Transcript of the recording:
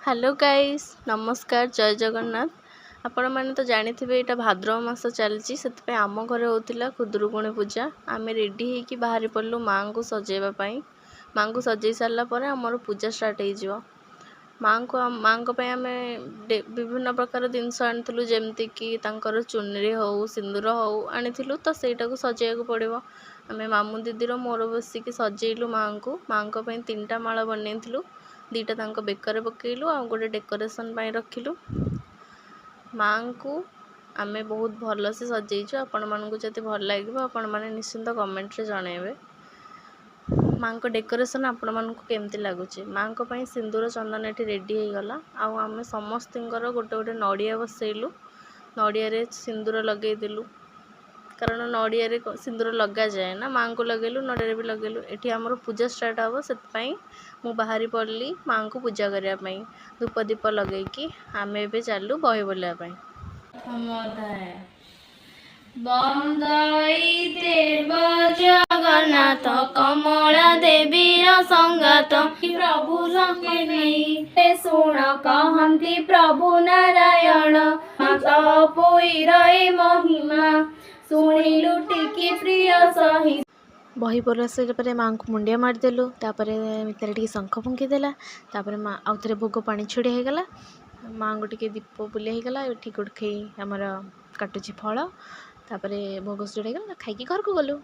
Hello guys, ନମସ୍କାର, ଜୟ ଜଗନ୍ନାଥ। ଆପଣମାନେ ତ ଜାଣିଥିବେ, ଏଇଟା ଭାଦ୍ରବ ମାସ ଚାଲିଛି। ସେଥିପାଇଁ ଆମ ଘରେ ହେଉଥିଲା ଖୁଦୁରୁକୁଣୀ ପୂଜା। ଆମେ ରେଡ଼ି ହେଇକି ବାହାରି ପଡ଼ିଲୁ ମାଆଙ୍କୁ ସଜେଇବା ପାଇଁ। ମାଆଙ୍କୁ ସଜେଇ ସାରିଲା ପରେ ଆମର ପୂଜା ଷ୍ଟାର୍ଟ ହେଇଯିବ। ମାଆଙ୍କ ପାଇଁ ଆମେ ବିଭିନ୍ନ ପ୍ରକାର ଜିନିଷ ଆଣିଥିଲୁ, ଯେମିତିକି ତାଙ୍କର ଚୁନରି ହଉ, ସିନ୍ଦୁର ହଉ ଆଣିଥିଲୁ। ତ ସେଇଟାକୁ ସଜେଇବାକୁ ପଡ଼ିବ। ଆମେ ମାମୁଁ ଦିଦିର ମୋର ବସିକି ସଜେଇଲୁ ମାଆଙ୍କୁ। ମାଆଙ୍କ ପାଇଁ ତିନିଟା ମାଳ ବନେଇଥିଲୁ। ଦୁଇଟା ତାଙ୍କ ବେକରେ ପକେଇଲୁ ଆଉ ଗୋଟେ ଡେକୋରେସନ୍ ପାଇଁ ରଖିଲୁ। ମାଆଙ୍କୁ ଆମେ ବହୁତ ଭଲସେ ସଜେଇଛୁ। ଆପଣମାନଙ୍କୁ ଯଦି ଭଲ ଲାଗିବ, ଆପଣମାନେ ନିଶ୍ଚିନ୍ତ କମେଣ୍ଟରେ ଜଣାଇବେ ମାଆଙ୍କ ଡେକୋରେସନ୍ ଆପଣମାନଙ୍କୁ କେମିତି ଲାଗୁଛି। ମାଆଙ୍କ ପାଇଁ ସିନ୍ଦୁର ଚନ୍ଦନ ଏଠି ରେଡ଼ି ହେଇଗଲା। ଆଉ ଆମେ ସମସ୍ତଙ୍କର ଗୋଟେ ଗୋଟେ ନଡ଼ିଆ ବସେଇଲୁ, ନଡ଼ିଆରେ ସିନ୍ଦୁର ଲଗେଇଦେଲୁ, କାରଣ ନଡ଼ିଆରେ ସିନ୍ଦୁର ଲଗାଯାଏ ନା। ମାଆଙ୍କୁ ଲଗେଇଲୁ, ନଡ଼ିଆରେ ବି ଲଗେଇଲୁ। ଏଠି ଆମର ପୂଜା ଷ୍ଟାର୍ଟ ହେବ, ସେଥିପାଇଁ ମୁଁ ବାହାରି ପଡ଼ିଲି ମାଆଙ୍କୁ ପୂଜା କରିବା ପାଇଁ। ଧୂପ ଦୀପ ଲଗେଇକି ଆମେ ଏବେ ଚାଲୁ ବହି ବୋଲିବା ପାଇଁ। ବନ୍ଦଇ ଦେବ ଜଗନ୍ନାଥ କମଳା ଦେବୀର ସଙ୍ଗାତ, ପ୍ରଭୁ ସଙ୍ଗେ ନେଇ ଶୁଣ କହନ୍ତି ପ୍ରଭୁ ନାରାୟଣ। ତପୋଇର ଏ ମହିମା ଶୁଣିଲୁ ଟିକି ପ୍ରିୟ ସହି। ବହି ବୋଲା ସରିଲା ପରେ ମାଆଙ୍କୁ ମୁଣ୍ଡିଆ ମାରିଦେଲୁ। ତାପରେ ଭିତରେ ଟିକେ ଶଙ୍ଖ ଫୁଙ୍କିଦେଲା। ତାପରେ ମା ଆଉ ଥରେ ଭୋଗ ପାଣି ଛିଡ଼ି ହେଇଗଲା। ମାଆଙ୍କୁ ଟିକେ ଦୀପ ବୁଲେଇ ହେଇଗଲା। ଏଠି ଗୋଟେ ଆମର କାଟୁଛି ଫଳ। ତାପରେ ଭୋଗ ସଜଡ଼ା ହେଇଗଲା, ଖାଇକି ଘରକୁ ଗଲୁ।